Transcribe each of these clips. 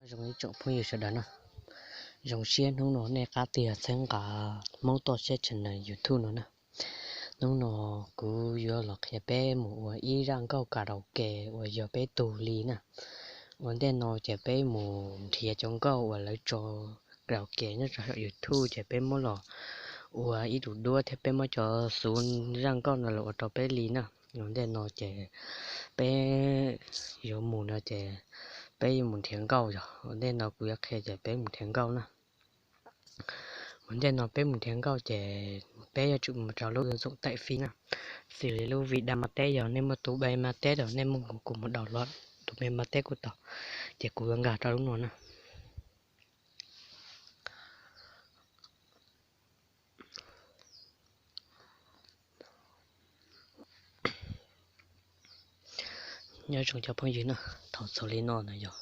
Zoo ib tsoom phooj ywg sawv daws na, zoo siab hnub no nej qab tig txhawb nqa Hmoob Toj Siab channel YouTube no na. Hnub no kuv yuav los qhia peb mus ua ib zaj nkauj karaoke uas yog peb tug li na. Ua ntej no ces peb mus nrhiav cov nkauj uas lawv tso karaoke nyob rau saum YouTube ces peb muab los ua ib tug duab thiab peb muab cov xuv zaj nkauj no los ua rau peb li na. Ua ntej no ces peb yuav mus no ces peb yuav mus nrhiav nkauj yog. Ua ntej no kuv yuav qhia ces peb mus nrhiav nkauj na. Ua ntej no peb mus nrhiav nkauj ces peb yuav tsum mus rau lub ứng dụng Tải File na. Xws li lub Việt Nam Market yog nej muaj tus Play Market los nej muaj kuv mus download tus Play Market kuj tau. Ces kuv yuav nkag rau lub no na. Nyob zoo cov phooj ywg na, thaum txog li no no yog,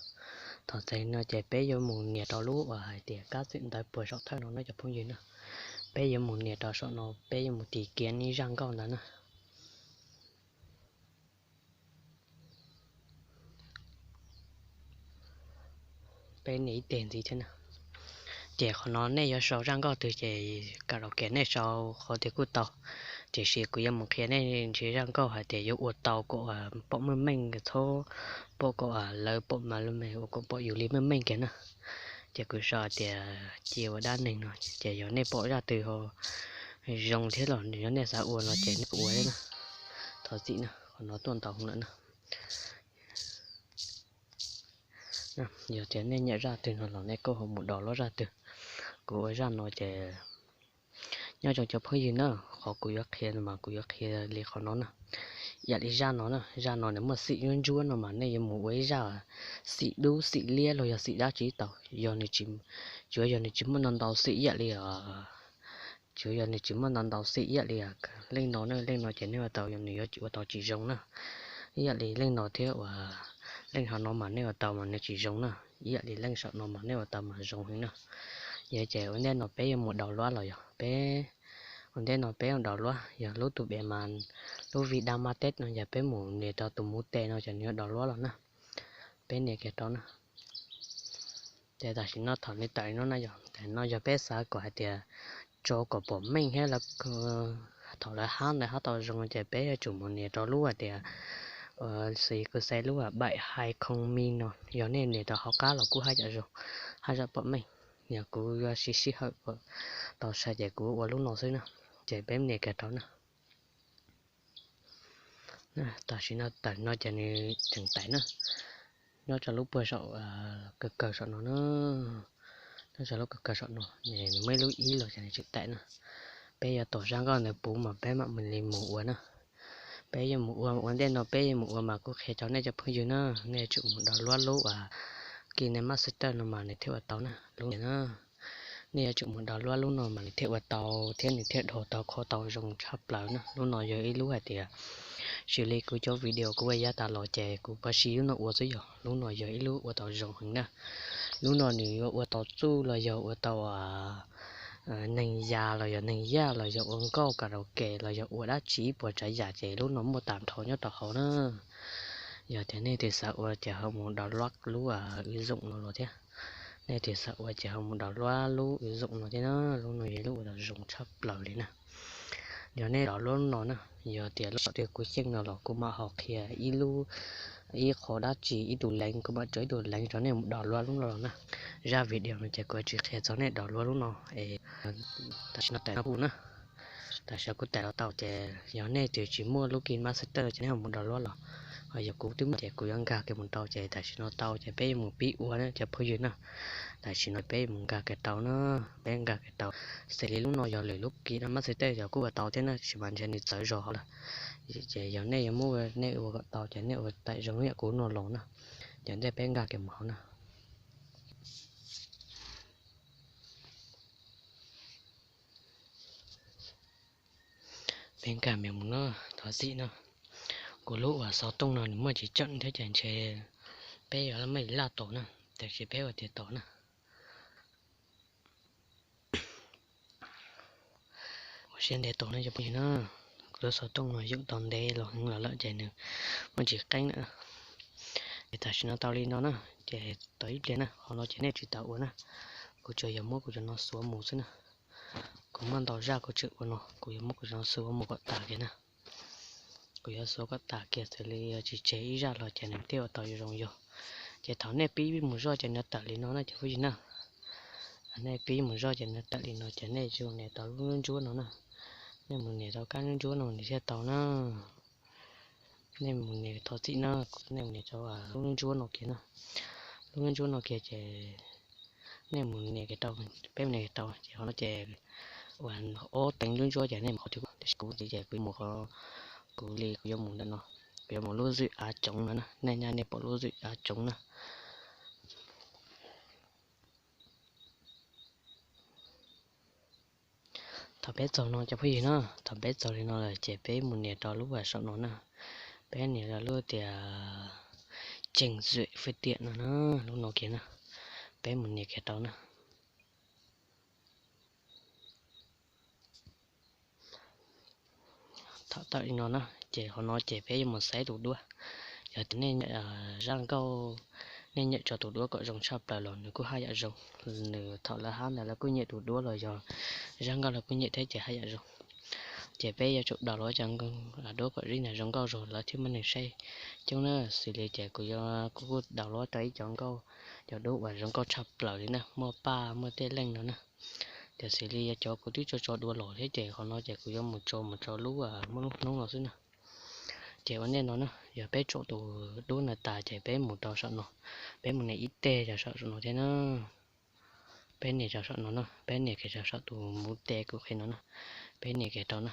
thaum txog li no ces peb yuav mus nias rau lub uas hais tias kab xim ntawv puas saum thawj no na cov phooj ywg na. Peb yuav mus nias rau saum no, peb yuav mus tìm kiếm ib zaj nkauj ntawd na. Peb nias ib teg ntxiv thiab na. Ces qhov no nej yuav sau zaj nkauj twg ces karaoke nej sau qhov twg kuj tau. Tiam sis kuv yuav mus qhia nej nrhiav zaj nkauj hais tias yuav ua tau kom pom meej meej, txhob pom kom lawv pom mas lub me ua kom pom yus li meej meej kiag na. Ces kuv sau hais tias cia ua dab neeg no ces yog nej pom zaj twg ho zoo thiab los yog nej xav ua no ces nej ua thiab na. Thov txim na, qhov no tuaj ntau lawm na. Yog tias nej nyiam zaj twg no los nej kuj ho mus download zaj twg. Kuv ua zaj no ces nyob zoo cov phooj ywg na, qhov kuv yuav qhia no mas kuv yuav qhia li qhov no na. Ib yam li zaj no na, zaj no nws muaj xim ntsuab ntsuab no mas nej yuav mus ua ib zaj xim dub xim liab los yog xim dab tsi tau. Yog, tsuav yog nws tsis muaj ntau ntau xim ib yam li, tsuav yog nws tsis muaj ntau ntau xim ib yam li leej no na, leej no ces nej ua tau, yog nws yuav ua tau tsis zoo na. Ib yam li leej no thiab uas leej hauv no mas nej ua tau mas nws tsis zoo na. Ib yam li leej saum no mas nej ua tau mas zoo heev na. Yog ces ua ntej no peb yuav mus download los yog peb, ua ntej no peb mus download yog lub tus Việt Nam, lub Việt Nam Market no yog peb mus nias rau tus mù tè no ces nws yuav download los na. Peb nias kiag rau na. Ces tam sim no thaum nws tawm no na yog, tam no yog peb xav kom hais tias tso kom pom meej thiab lawv, thaum lawv hab ntawd hab tau zoo ces peb yuav tsum mus nias rau lub hais tias, xws kuv xaiv lub bảy hai không min no, yog nej nias rau hauv qab los kuj haj yam zoo, haj yam pom meej. Yog kuv yuav siv sij hawm tau sai ces kuv ua lub no xwb na. Ces peb nias kiag rau na. Tam sim no tawm no ces nws tseem tawm na. Nyob rau lub puag saum kawg kawg saum no na. Nyob rau lub kawg kawg saum no, nws muaj ib lub ib los ces nws tseem tawm na. Peb yuav tos zaj nkauj ntawd puv mas peb mam li mus ua na. Peb yuav mus ua, ua ntej no peb yuav mus ua mas kuj qhia rau nej cov phooj ywg na, nej yuav tsum mus download lub uas KineMaster no mas nws thiaj ua tau na, lub na. Nej yuav tsum mus download lub no mas nws thiaj ua tau thiab nws thiaj dhau tau kho tau zoo tshaj plaws na. Lub no yog ib lub hais tias, xws li kuv cov video kuv ua yav tas los ces kuv pab siv lub no ua xwb, yog lub no yog ib lub ua tau zoo heev na. Lub no nws yuav ua tau txuj los yog ua tau neeg ya los yog neeg yaj los yog ua nkauj karaoke los yog ua dab tsi ib puas tsav yam ces lub no muaj tag nrho nyob rau hauv na. Yog tias nej twg xav ua ces ho mus download lub ứng dụng no los thiab. Nej twg xav ua ces ho mus download lub ứng dụng no thiab na, lub no yog ib lub ua tau zoo tshaj plaws li na. Yog nej download lub no na, yog tias lub saum twg kuv xyeej no los kuv mam ho qhia ib lub, ib qho dab tsi ib tus link, kuv mam tso ib tus link rau nej mus download lub no los na. Zaj video no ces kuv tsis qhia txog nej download lub no es tam sim no tawm no kuj na. Tam sim no kuv tawm los tau ces yog nej twg tsis muaj lub KineMaster ces nej ho mus download los, ho yog kuv twb muaj ces kuv yuav nkag kiag mus rau ces tam sim no tau ces peb yuav mus pib ua na cov phooj ywg na. Tam sim no peb mus nkag kiag rau na, peb nkag kiag rau. Xws li lub no yog lwm lub KineMaster yog kuj ua tau thiab na, tab sis mas ntshe nws txawv zog hauv lawm. Ces yog nej yuav muab nej ua kom tau ces nej ua tau zoo ib yam kuv no los na. Ces ntej peb nkag kiag mus hauv na. Peb nkag mus no, thov txim no, kuv lub uas xov tooj no nws muaj tsis tseem thiab ces ntshe peb yuav muab laj tos na, tiam sis peb ua tiav tos na. Ua siab ntev tos na cov phooj ywg na, kuv lub xov tooj no yeej tau ntev los heev los lawm ces nws muaj tsis qeeb na. Ces tam sim no tau li no na, Ces tos ib pliag na, qhov no ces nej tsis tas ua na, kuv tsuas yog muab kuv cov no xuav mus xwb na. Kuv muaj ntau zaj kuv tseem ua no, kuv yuav muab kuv cov no xuav mus kom tas kiag na. Kuv yuav xuav kom tas kiag xws li tsis tseg ib zaj los ces nws thiaj ua tau zoo yog. Ces thaum nej pib mus zoj ces nws tawm li no na cov phooj ywg na. Nej pib mus zoj ces nws tawm li no ces nej mus nias tau lub ntsuab no na. Nej mus nias tau kab ntsuab no nws thiaj tau na. Nej mus nias thov txim na, nej mus nias rau lub ntsuab no kiag na. Lub ntsuab no kiag ces nej mus nias kiag rau, peb mus nias kiag rau ces qhov no ces uas ob teev lub ntsuab ces nej mus qhov twg tiam sis kuv ntxiv ces kuv mus qhov, kuv li kuv yuav mus ntawm no, kuv yuav mus lub zwm av tsoov no na, nej nyaj nej pom lub zwm av tsoov na. Thaum peb txog no cov phooj ywg na, thaum peb txog li no lawm ces peb mus nias rau lub uas saum no na, peb nias rau lub tias tseem zuam fwj tiam no na, lub no kiag na, peb mus nias kiag rau na. Thaum tawm li no na, ces qhov no ces peb yuav mus xaiv tus duab. Yog tias nej nyiam zaj nkauj, nej nyiam tso tus duab kom zoo tshaj plaws los nws kuj haj yam zoo. Nws thaum lawv hab ntawd lawv kuj nyiam tus duab los yog zaj nkauj lawv kuj nyiam thiab ces haj yam zoo. Ces peb yuav tsum download cov duab kom zoo nkauj zog lawv thiaj muaj neeg saib coob na. Xws li ces kuv yuav, kuv kuj download tau ib cov nkauj, cov duab uas zoo nkauj tshaj plaws li na, muaj paj muaj tej leej no na. Tiam sis li yog cov kuv twb tso tso dua los thiab ces qhov no ces kuv yuav mus tso mus rau lub muaj lub hnub no xwb na. Ces ua ntej no na, yog peb tso tus duab no tas ces peb mus rau saum no, peb mus nias ib teg rau saum no thiab na. Peb nias rau saum no na, peb nias kiag rau saum tus muv tes kuv qhia no na, peb nias kiag rau na.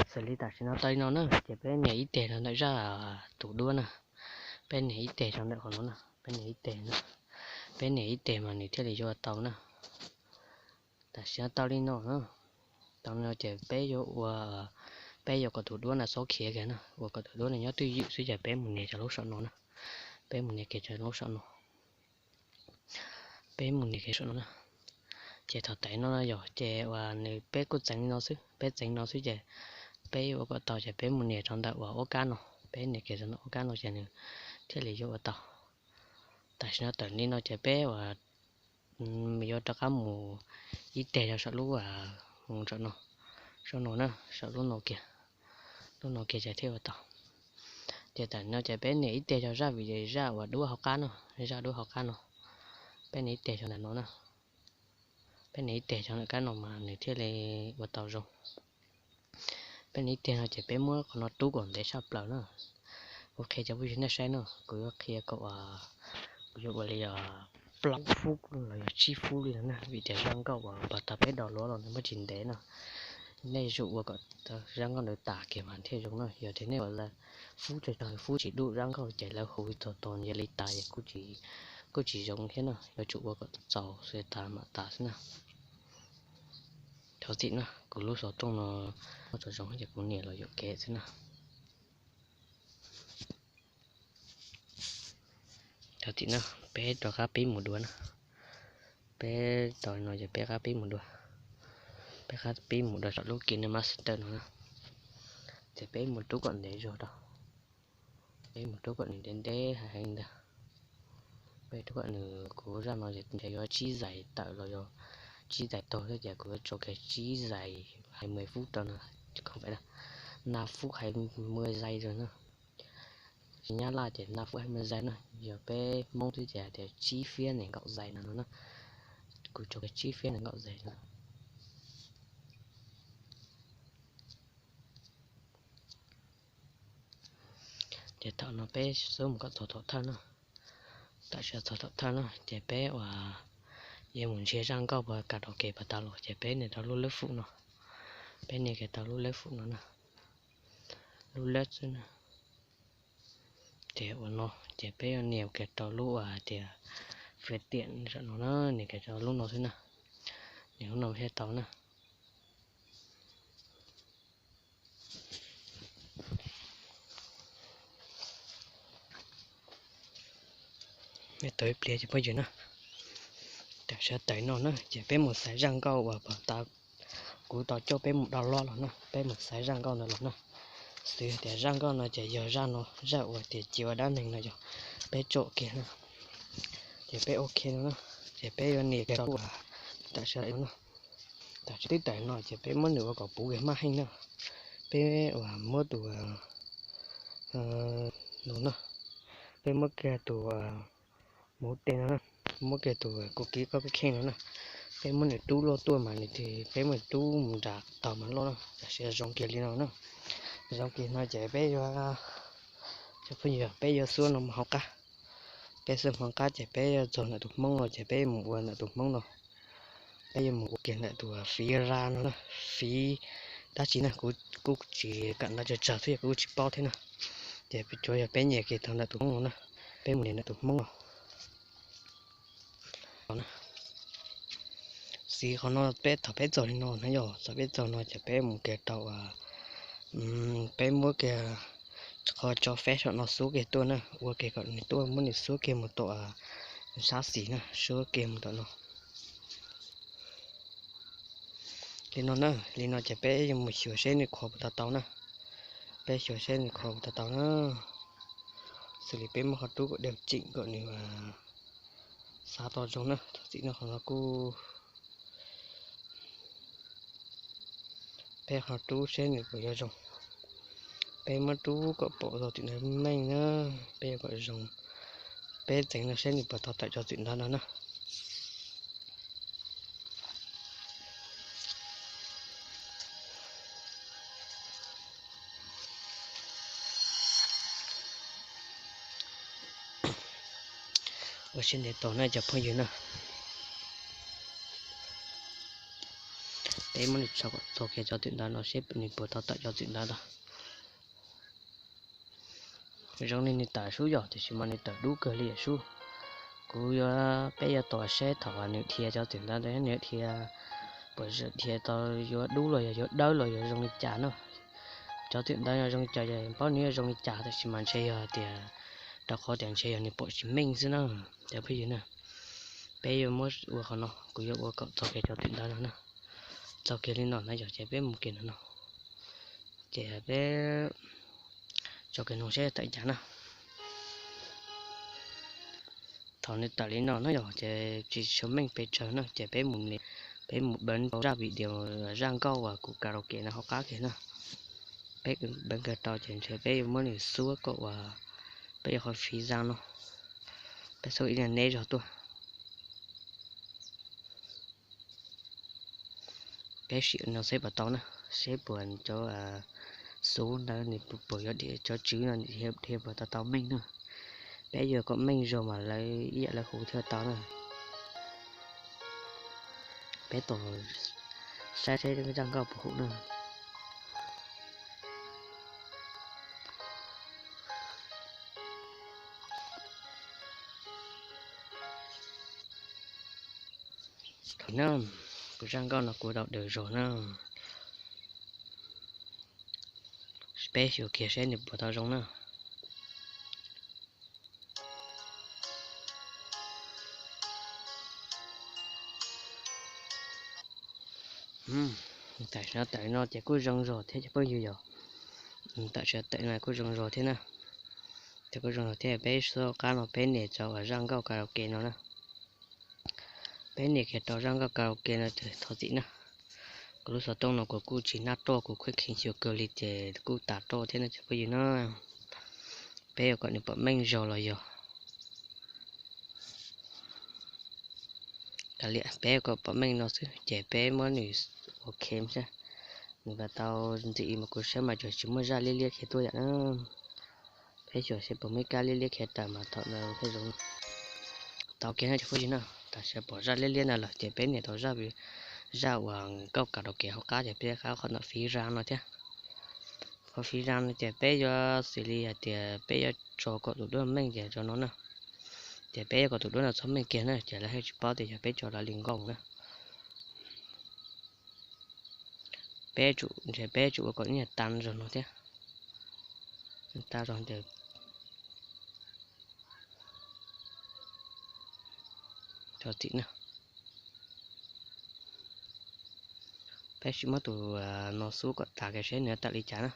Xws li tam sim no tau li no na ces peb nias ib teg rau ntawm zaj tus duab na, peb nias ib teg rau ntawm qhov no na, peb nias ib teg na, peb nias ib teg mas nws thiaj li yuav tau na. Tam sim no tau li no na, tau li no ces peb yuav ua, peb yuav kom tus duab no txhob khiav kiag na, ua kom tus duab no nyob twj ywm xwb ces peb mus nias rau lub saum no na, peb mus nias kiag rau lub saum no. Peb mus nias kiag saum no na. Ces thaum tau li no yog ces uas nws peb kuj txeev li no xwb, peb txeev no xwb ces peb yuav ua kom tau ces peb mus nias rau ntawm uas ob kab no, peb nias kiag rau ntawm ob kab no ces nws thiaj li yuav ua tau. Tam sim no tawm li no ces peb uas yuav rov qab mus ib teg rau saum lub, mus saum no, saum no na, saum lub no kiag, lub no kiag ces thiaj ua tau. Ces tam sim no ces peb nias ib teg rau zaj vim zaj uas duab hauv qab no, zaj duab hauv qab no, peb nias ib teg rau ntawm no na, peb nias ib teg rau ntawm kab no mas nws thiaj li ua tau zoo. Peb nias ib teg no ces peb muab qhov no rub kom ntev tshaj plaws na. Kuv qhia cov phooj ywg nej saib no, kuv yuav qhia kom, kuv yuav ua li plaub fub los yog tsib fub li no na, vim tias zaj nkauj uas pas tas peb download los nws muaj tsis ntev no. Nej yuav tsum ua kom zaj nkauj ntawd tas kiag mas thiaj zoo na. Yog tias nej ua fub tsawg tsawg fub tsis dub zaj nkauj ces lawv hu txog tog yog li tas es kuj tsis zoo thiab na. Yuav tsum ua kom txaus xwb tas mam tas xwb na. Thov txim na, kuv lub xov tooj no muaj tso zoo ces kuv nias los yuam kev xwb na. Thov txim na, peb rov qab pib mus dua na. Peb tau li no ces peb qab pib mus dua. Peb qab pib mus dua saum lub KineMaster no na. Ces peb mus rub kom ntev zog rau. Peb mus rub kom nws ntev ntev heev ntag. Peb rub kom nws, kuv zaj no ntshe yuav tsib zais tawm los yog tsib zais tog thiab ces kuv yuav tso kiag tsib zais hais mười phút rau no. Không phải đâu, năm phút hai mươi giây rồi na. Nyab Laj ces năm phút hai mươi giây na, yog peb Hmoob xwb ces hais tias tsib phiab nees nkaum giây no no na. Kuv tso kiag tsib phiab nees nkaum giây no. Ces thaum no peb xub mus kom txog thaum thawj no, tam sim txog thaum thawj no ces peb uas yuav mus ntsia zaj nkauj puas karaoke puas tau los ces peb nias rau lub lab fum no, peb nias kiag rau lub lab fum no na, lub lab xwb na. Ces ua no ces peb yuav nias kiag rau lub uas hais tias fwm tiam saum no na, nias kiag rau lub no xwb na, nias lub no thiaj tau na. Tau ib pliag ces phooj ywg na, tam sawv tawm no na ces peb mus xaiv zaj nkauj uas puag ta kuv tau coj peb mus download los na, peb mus xaiv zaj nkauj ntawd los na. Xws tias zaj nkauj no ces yog zaj no, zaj uas tias cia ua dab neeg no yog Peb tsom kiag na, ces peb ua kiag no na, ces peb yuav nias kiag rau tam sim no na. Tam sim twb tawm no ces peb muab nws ua kom puv kiag maj heej na. Peb uas muab tus no na, peb muab kiag tus muv tes no na, muab kiag tus kuv kiv koj kheej no na, peb muab nws rub luaj tuaj mas nws, peb muab nws rub mus nram tog mas loj na. Tam sim zoo kiag li no na, zoo kiag no ces peb yuav, peb yuav xuab no mus hauv qab. Peb xuab hauv qab ces peb yuav txog ntawm tus hmoob no ces peb yuav mus ua ntawm tus hmoob no. Peb yuav mus ua kiag ntawm tus fiv ra no na, fiv dab tsi na kuv kuj tsis kam ntau tsawg tsawg thiab yog kuv kuj tsis paub thiab na. Ces tsuav yog peb nyiam kiag tau ntawm tus hmoob no na, peb mus nias ntawm tus hmoob no. Xiv qhov no peb thaum peb txog li no na yog thaum peb txog no ces peb mus kiag rau, peb muab kiag qhov tso feb saum no xub kiag tuaj na, ua kiag kom nws tuaj muab nws xub kiag mus tom sab xis na, xub kiag mus tom no. Li no na, li no ces peb yuav mus xyuas seb nws khuam puas tau tau na. Peb xyuas seb nws khuam puas tau tau na. Xws li peb muab qhov rub kom dawb tseem kom nws xav tau zoo na, thov txim no qhov no kuj peb ho rub seb nws puas yuav zoo. Peb muab rub kom pom tau tim ntawd meej na, peb yuav kom zoo. Peb txeev no seb nws puas tau tawm cov txwm ntawd no na. Ua siab ntev tos na cov phooj ywg na. Peb muab nws tso kom txog kiag cov txwm ntawd no seb nws puas tau tawm cov txwm ntawd los. Zoo li nws tawm sub yog tiam sis mas nws tawm dub kawg li sub. Kuv yuav, peb yuav tos seb thaum nws dhia cov txwm ntawd nws dhia, puas dhia tau yuav dub los yog yuav dawb los yuav zoo li cas na. Cov txwm ntawd yog zoo li cas, paub nws yuav zoo li cas tiam sis mas ntshe yog tias, rau qhov tias ntshe yog nws pom tsis meej xwb na cov phooj ywg na. Peb yuav muab ua qhov no, kuv yuav ua kom txog kiag cov txwm ntawd no na. Txog kiag li no na yog ces peb mus kiag no no, ces peb tso kiag no seb tawm cas na. Thaum nws tawm li no na yog ces tsis tshua meej pes tsawg na ces peb mus, peb mus npeev tau zaj video, zaj nkauj uas kuv karaoke no hauv qab kiag na. Peb npeev kiag tau ces ntshe peb yuav muab nws xuab kom uas peb yuav qhov fiv zaj no, peb xuab ib niag neb zog tuaj. Peb sim no seb puas tau na, seb puas cov xub ntawd nws puas yuav, cov tswv no dhia puas tau tau meej na. Peb yuav kom meej zog mas lawv ib yam lawv hu thiaj tau na. Peb tos saib seb zaj nkauj puas hum na. Thaum na, kuv zaj nkauj no kuv daus daws zog na. Peb xyuas kiag seb nws puas tau zoo na. Tam sim no tawm no ces kuj zoo zog thiab cov phooj ywg yog. Tam sim no tawm no kuj zoo zog thiab na. Ces kuj zoo zog thiab peb xub qab no peb nias rau uas zaj nkauj karaoke no na. Peb nias kiag rau zaj nkauj karaoke no ces thov txim na. Kuv lub xov tooj no kuv kuj tsis naj roj kuv kheev xyuas kawg li ces kuj tas roj thiab no cov phooj ywg na. Peb yuav kom nws pom meej zog los yog. Kav liam peb yuav kom pom meej no xwb ces peb muab nws ua kheev xwb. Nws puas tau ntxim mas kuv saib mas tsuas tsis muaj zaj liab liab khiav tuaj yam na. Peb xyuas seb puas muaj ib kab liab liab khiav raws mas thaum ntawd thiaj zoo. Tau kiag no cov phooj ywg na, tam sim pom zaj liab liab no lawm ces peb nias tau zaj, zaj uas nkauj karaoke hauv qab ces peb qab qhov ntawm fiv zaj no thiab. Qhov fiv zaj no ces peb yuav xws li hais tias peb yuav tso kom tus duab meej ces tso no na. Ces peb yuav kom tus duab no txhob meej kiag na ces lawv thiaj tsis paub tias yog peb tso lawv li nkauj na. Peb tsum, ntshe peb tsum ua kom ib niag tag zog no thiab. Tag zog ces tso txim na. Peb sim muab tus no xub kom tas kiag seb nws tawm li cas na.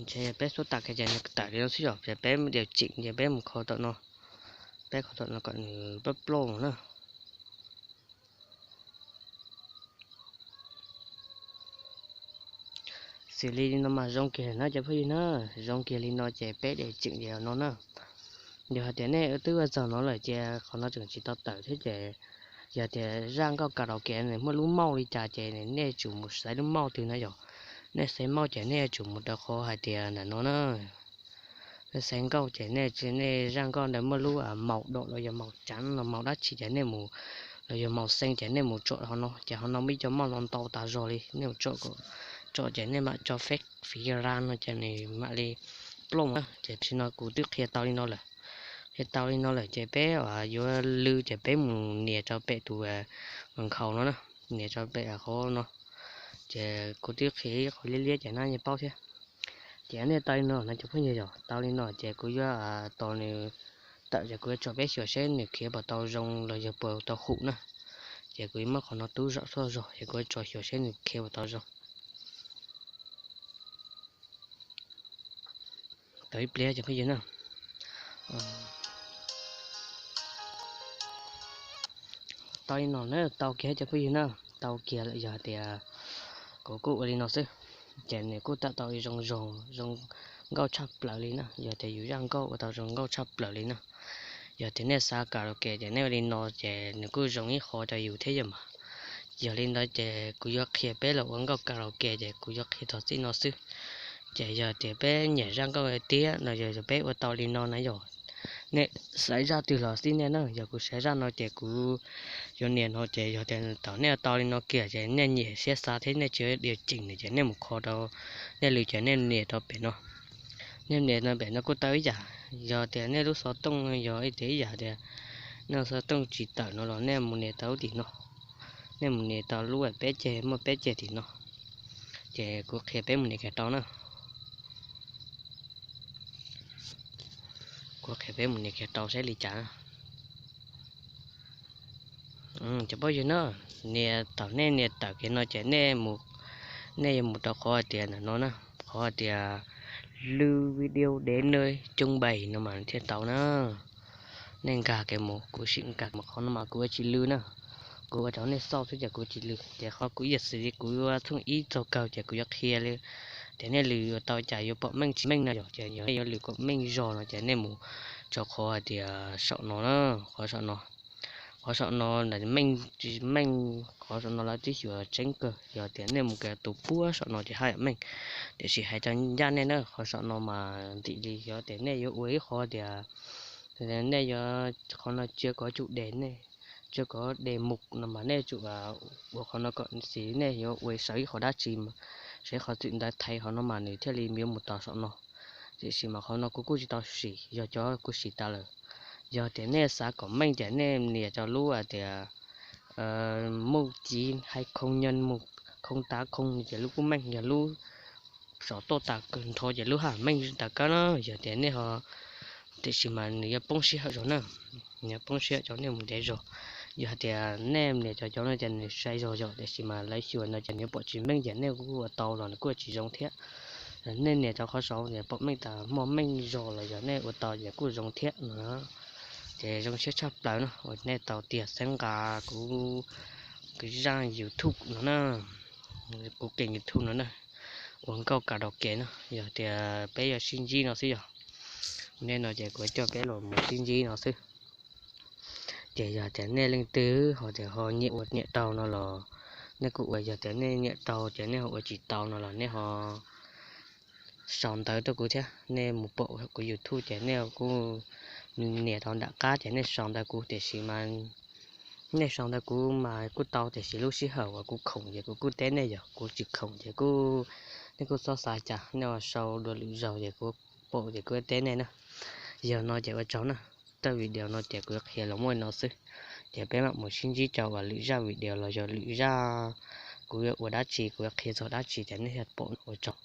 Ces peb xub tam kiag ces nws tawm li no xwb yom, ces peb mus diav tseem ces peb mus kho tom no, peb kho tom no kom nws plooj plooj na. Xws li no mas zoo kiag na cov phooj ywg na, zoo kiag li no ces peb diav tseem ces no na. Yog hais tias nej twb ua txog no lawm ces qhov no tseem tsis tau tawm thiab ces yog tias zaj nkauj karaoke nws muaj lub mauj li cas ces nej tsum mus xaiv lub mauj twg na yom. Nej xaiv mauj ces nej yuav tsum mus rau qhov hais tias ntawm no na. Nej xaiv nkauj ces nej, nej zaj nkauj ntawd muaj lub maus dom los yog maus cav los maus dab tsi ces nej mus, los yog maus xee ces nej mus tsom hauv no ces hauv no muaj ib co mauj no ntau tas zog li, nej mus tsom, tsom ces nej mam tso feb fiv ra no ces nws mam li plooj na. Ces tam sim no kuv twb qhia tau li no lawm, qhia tau li no lawm ces peb yuav lw ces peb mus nias rau pem tus nkhaus no na, nias rau pem qhov no. Ces kuv twb qhia ib qho liab liab ces nab yeej paub thiab. Ces nej tau li no no cov phooj ywg yom, tau li no ces kuv yuav tos nws tawm ces kuv yuav tso peb xyuas seb nws khiav puas tau zoo los yog puas tau hum na. Ces kuv yuav muab qhov no tub zaum txhua zog ces kuv yuav tso xyuas seb nws khiav puas tau zoo. Tau ib pliag cov phooj ywg na. Tau li no na, tau kiag cov phooj ywg na, tau kiag lawm yog tias kuv kuj ua li no xwb, ces nws kuj tawm tau zoo zoo, zoo nkauj tshaj plaws li na. Yog tias yus zaj nkauj ua tau zoo nkauj tshaj plaws li na. Yog tias nej xav karaoke ces nej ua li no ces nws kuj zoo ib qho rau yus thiab yom mas. Yog li ntawd ces kuv yuav qhia peb los ua nkauj karaoke ces kuv yuav qhia txog txij no xwb. Ces yog tias peb nyiam zaj nkauj tiag no yog peb ua tau li no na yom, nej xaiv zaj twg los xij nej na, yog kuv xaiv zaj no ces kuv yuav nias no ces yog tias thaum nej ua tau li no kiag ces nej nyiam siab xav thiab nej tsis diav tseem nws ces nej mus kho rau, nej lw ces nej nias rau pem no. Nej nias no pem no kuj tau ib yam, yog tias nej lub xov tooj yog ib tias ib yam tias nej xov tooj tsis tawm no los nej mus nias tau lub tim no, nej mus nias tau lub peb ceg muaj peb ceg tim no. Ces kuv qhia peb mus nias kiag rau na. Kuv qhia peb mus nias kiag rau saib li cas. Cov phooj ywg na, nias thaum nej nias tawm kiag no ces nej, nej yuav mus rau qhov hais tias ntawm no na, qhov hais tias lw video đến nơi trưng bày no mas thiaj tau na. Nej nkag kiag mus, kuv sim nkag mus qhov no mas kuv ua tsis lw na. Kuv ua rau nej xauj xwb ces kuv tsis lw. Ces qhov kuv ib yam xws li kuv yuav thooj ib txog kawg ces kuv yuav qhia li tias nej lw ua tau cas yuav pom meej tsis meej no yom. Ces yog nej yuav lw kom meej zog no ces nej mus rau qhov hais tias saum no na, qhov saum no. Qhov saum no ntawm meej tsis meej, qhov saum no lawv twb xyuas tseeb kawg. Yog tias nej mus kiag tus puag saum no ces haj yam meej. Tiam sis hais rau ncaj nej na, qhov saum no mas ntim li yog tias nej yuav ua ib qho tias nej yuav, qhov no tsis yog kov chủ đề, nej tsis yog kov đề mục no mas nej tsum ua qhov no kom xis nej yuav ua saum ib qho dab tsi, saum ib qho txwm ntawv thaiv qhov no mas nws thiaj li yuav mus tau saum no. Tiam sis mas qhov no kuv kuj tsis tau sim, yog cov kuv sim tas lawm. Yog tias nej xav kom meej ces nej nias rau lub hais tias mục chính hay không nhân mục không tá không ces lub kuj meej, yog lub saum tuaj tas kawg nrho ces lub haj meej tas kawg na. Yog tias nej ho, tiam sis mas nws yuav poob sij hawm zog na, nws yuav poob sij hawm rau nej mus ntev zog. Yog hais tias nej nias cov cov no ces nws sai zog zog, tiam sis mas lawv xyuas no ces nws yuav pom tsis meej ces nej kuj ua tau los nws kuj tsis zoo thiab. Nej nias rau qhov saud ces pom meej tas muaj meej zog los yog nej ua tau ces kuj zoo thiab no. Ces zoo siab tshaj plaws na uas nej tau tiag xeeb nqa kuv, kuv zaj YouTube no na, kuv kênh YouTube no na, ua nkauj karaoke na. Yog tias peb yuav sib ntsib no xwb yog, nej no ces kuv coj peb los mus sib ntsib no xwb. Ces yog tias nej leej twg ho tias ho nyiam ua nyiam rau no los nej kuj ua, yog tias nej nyiam rau ces nej ho ua tsis tau no los nej ho sau ntawv tuaj kuv thiab. Nej mus pom kuv YouTube ces nej kuj nias rau nram qab ces nej sau ntawv kuv, tiam sis mas nej sau ntawv kuv mas kuj tau, tiam sis lub sij hawm uas kuv khoom ces kuv kuj teb nej, yog kuv tsis khoom ces kuj, nej kuj txhob xav cas, nej ua sau dua lwm zaus ces kuv pom ces kuv teb nej na. Yog no ces ua tsaug na, zaj video no ces kuv qhia los muaj no xwb. Ces peb mam mus sib ntsib rau uas lwm zaj video los yog lwm zaj kuv yuav ua dab tsi, kuv yuav qhia txog dab tsi ces nej thiaj pom. Ua tsaug.